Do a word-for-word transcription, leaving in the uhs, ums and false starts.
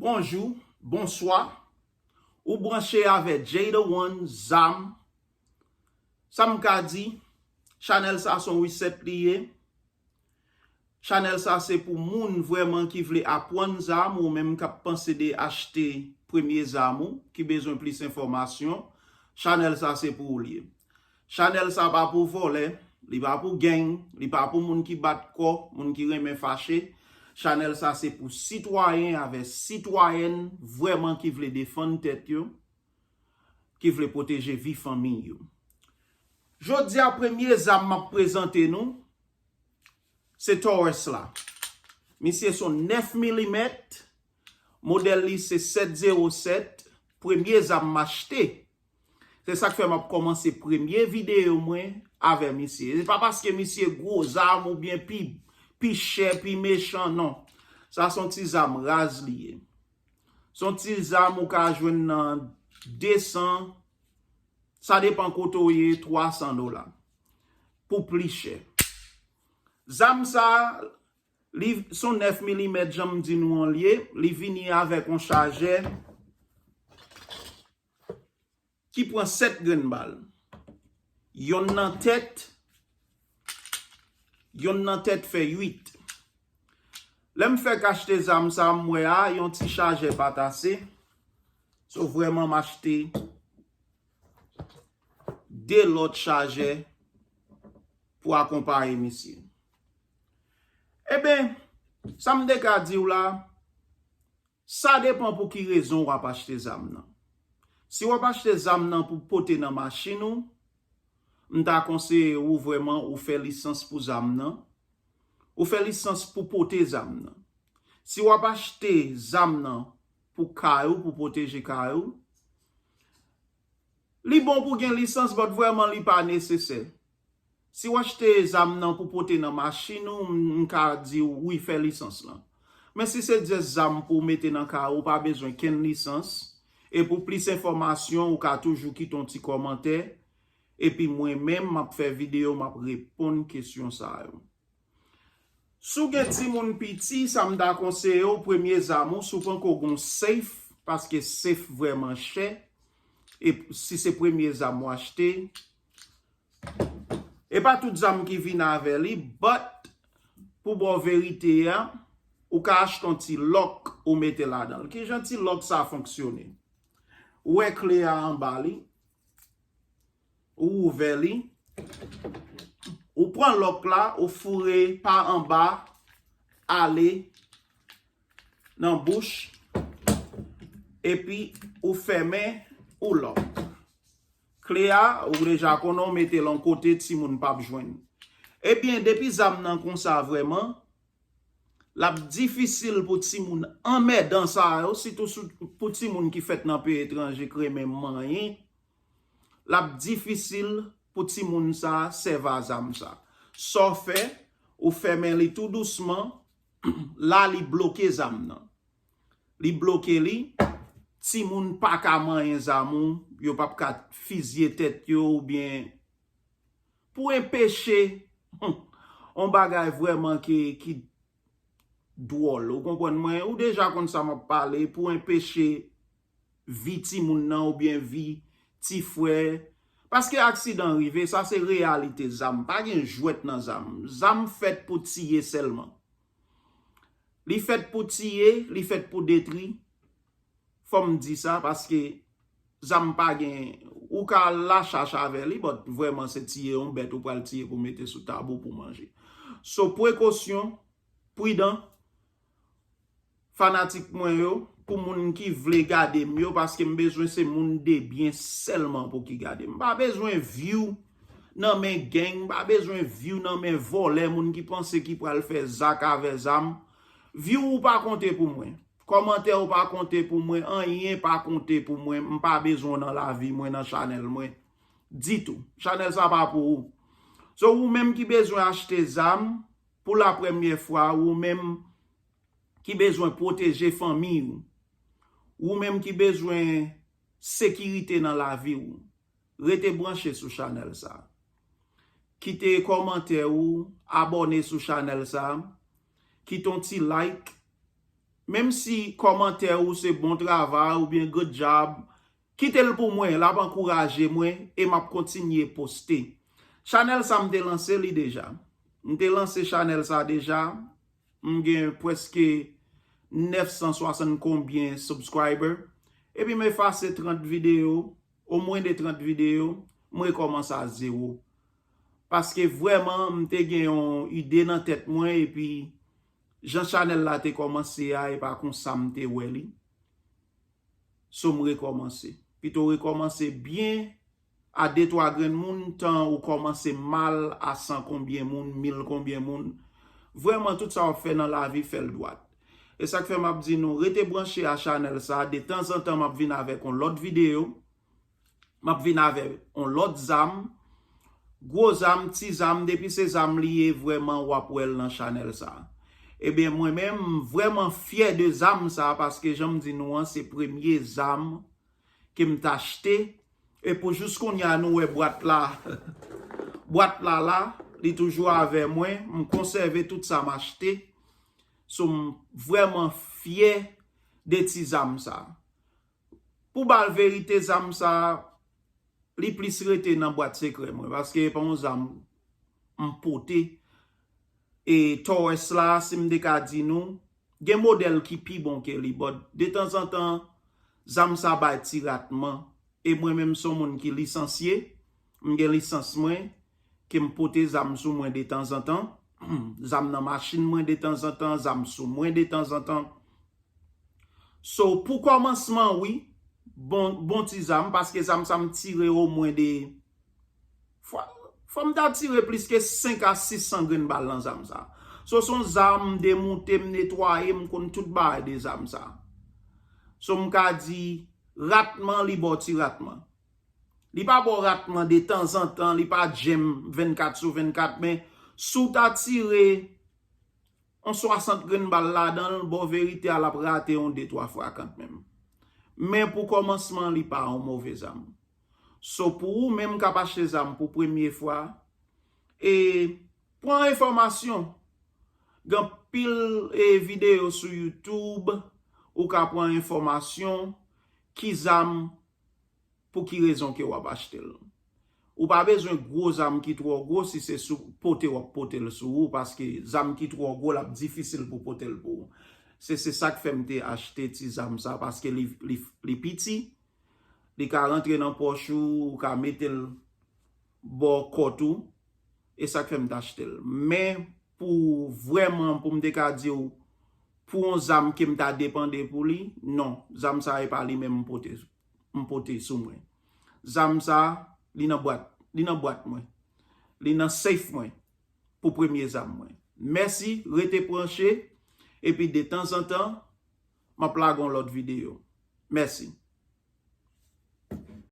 Bonjou, bonswa. Ou branche avè Jada One Zam. Sa m ka di, chanèl sa se yon reset li ye. Chanèl sa se pou moun vrèman ki vle aprann zam, ou menm k ap panse de achte premye zam ou, ki bezwen plis enfòmasyon. Chanèl sa se pou ou li ye. Chanèl sa pa pou vòlè, li pa pou gang, li pa pou moun ki bat kò, moun ki renmen fache. Chanèl sa se pou sitwayen avè sitwayèn vrèman ki vle defann tèt yo, ki vle pwoteje vi fanmi yo. Jodi a, premye zam m ap prezante nou, se Taurus la. Misye se yon nèf milimèt, modèl li se sèt zewo sèt, premye zam m achte. Se sa k fè m ap kòmanse premye videyo mwen avè misye. Se pa paske misye gwo zam oubyen pi, pi chè, pi mechan, non. Sa se yon ti zam raz li ye. Se yon ti zam ou ka jwenn nan de san, sa depann kote w ye, twa san dola. Pou pli chè. Zam sa, li se yon nèf milimèt, jan m di nou an l ye, li vini avèk yon chajè ki pran sèt grenn bal. Yonn nan tèt, yonn nan tèt fè uit. Lè m fèk achte zam sa, m wè a, yon ti chajè pa t ase. So, vrèman, m achte de lòt chajè pou akonpaye misye. Eben, sa m te ka di w la, sa depann pou ki rezon w ap achte zam nan. Si w ap achte zam nan pou pote nan machin ou, m ta konseye ou vrèman ou fè lisans pou zam nan. Ou fè lisans pou pote zam nan. Si w ap achte zam nan pou kay ou, pou pwoteje kay ou, li bon pou gen lisans, but vrèman li pa nesesè. Si w achte zam nan pou pote nan machin ou, m, m ka di w wi, fè lisans lan. Men si se just zam pou w mete nan kay ou, ou pa bezwen kenn lisans. E pou plis enfòmasyon, ou ka toujou kite yon ti kòmantè. Epi mwen menm, m ap fè videyo, m ap reponn kesyon sa yo. Si w gen timoun piti, sa m ta konseye w, premye zam ou, si w poko gen yon safe, paske safe vrèman chè, e si se premye zam w achte, e pa tout zam ki vin avè li, but pou ba w verite a, ou ka achte yon ti lòk ou mete ladan l. Kijan ti lòk sa fonksyone? Ou wè kle a anba li, ou ouvè li, ou pran lòk la, ou foure pa anba, ale nan bouch, epi ou fèmen, ou lòk. Kle a, ou deja konnen w mete l yon kote timoun p ap jwenn. Ebyen, depi zam nan konsa vrèman, l ap difisil pou timoun anmèdan sa yo, sitou sou, pou timoun ki fèt nan peyi etranje k renmen manyen, l ap difisil pou timoun sa sèvi a zam sa. Sa w fè, ou fèmen li tou dousman, la li bloke zam nan. Li bloke li, timoun pa ka manyen zam ou, yo p ap ka fizye tèt yo oubyen pou enpeche yon bagay vrèman ki, ki dwòl. Ou konprann mwen? Ou deja konn sa m ap pale, pou enpeche vi timoun nan oubyen vi ti frè. Paske aksidan rive, sa se reyalite zam. Pa gen jwèt nan zam. Zam fèt pou tiye sèlman. Li fèt pou tiye, li fèt pou detri. Fò m di sa, paske zam pa gen, ou ka al lachach avè li, but vrèman se tiye yon bèt ou pral tiye pou mete sou tab ou pou manje. So, prekosyon, pridan, fanatik mwen yo, pou moun ki vle gade m yo, paske m bezwen se moun de byen sèlman pou ki gade m. M pa bezwen view nan men gang, m pa bezwen view nan men vòlè, moun ki panse ki pral fè zak avè zam. View ou pa konte pou mwen. Kòmantè ou pa konte pou mwen, anyen pa konte pou mwen, m pa bezwen w nan lavi mwen, nan chanèl mwen. Ditou. Chanèl sa pa pou ou. So, ou menm ki bezwen achte zam pou la premyè fwa, ou menm ki bezwen pwoteje fanmi w, ou menm ki bezwen sekirite nan lavi w, rete branche sou chanèl sa. Kite kòmantè ou, abòne sou chanèl sa, kite yon ti like, Menm si kòmantè ou se bon travay oubyen good job, kite l pou mwen, l ap ankouraje mwen e m ap kontinye poste. Chanèl sa m te lanse li deja. M te lanse chanèl sa deja. M gen prèske nèf san swasann konbyen subscriber. Epi m efase trant videyo, omwen de trant videyo, m rekòmanse a zewo. Paske vrèman, m te gen yon ide nan tèt mwen, epi jan chanèl la te kòmanse a, e pa konsa m te wè li. So m rekòmanse. Pito rekòmanse byen a de twa grenn moun, tan ou kòmanse mal a san konbyen moun, mil konbyen moun. Vrèman, tout sa w ap fè nan lavi, fè l dwat. E sa k fè m ap di nou, rete branche a chanèl sa, detanzantan m ap vin avèk yon lòt videyo. M ap vin avè yon lòt zam. Gwo zam, ti zam, depi se zam li ye, vrèman w ap wè l nan chanèl sa. Ebyen, mwen menm, m vrèman fyè de zam sa, paske jan m di nou an, se premye zam ke m t achte. E pou jis kounye a, nou wè bwat la. Bwat la la, li toujou avè mwen. M konsève tout sa m achte. So, m vrèman fyè de ti zam sa. Pou ba l verite, zam sa, li plis rete nan bwat sekrè mwen, paske e pa yon zam m pote. E Taurus la, si m te ka di nou, gen modèl ki pi bon ke li, but detanzantan, zam sa bay ti ratman. E mwen menm, se yon moun ki lisansye, m gen lisans mwen, ke m pote zam sou mwen detanzantan. Zam nan machin mwen detanzantan, zam sou mwen detanzantan. So, pou kòmansman, wi, bon, bon ti zam, paske zam sa m tire omwen de, fò, fò m ta tire plis ke senk a sis san grenn bal nan zam sa. So, se yon zam m demoute, m netwaye, m konn tout bagay de zam sa. So, m ka di, ratman, li ba w ti ratman. Li pa ba w ratman detanzantan, li pa djenm vennkat sou vennkat, men si w ta tire yon swasant grenn bal ladan l, ba w verite a, l ap rate yon de twa fwa kanmenm. Men pou kòmansman, li pa yon move zam. So, pou ou menm k ap achte zam pou premye fwa, e pran enfòmasyon. Gen anpil, e, videyo sou YouTube, ou ka pran enfòmasyon ki zam, pou ki rezon ke w ap achte l. Ou pa bezwen gwo zam ki twò gwo si se sou pote w ap pote l sou ou, paske zam ki twò gwo, l ap difisil pou pote l pou ou. Se, se sa k fè m te achte ti zam sa, paske li, li, li piti, li ka rantre nan pòch ou, ou ka mete l bò kòt ou, e sa k fè m t achte l. Men pou vrèman, pou m te ka di w, pou yon zam ke m ta depande pou li, non, zam sa e pa li menm m pote, m pote sou mwen. Zam sa, li nan bwat, li nan bwat mwen. Li nan safe mwen pou premye zam mwen. Mèsi, rete branche, epi detanzantan, m ap lage yon lòt videyo. Mèsi.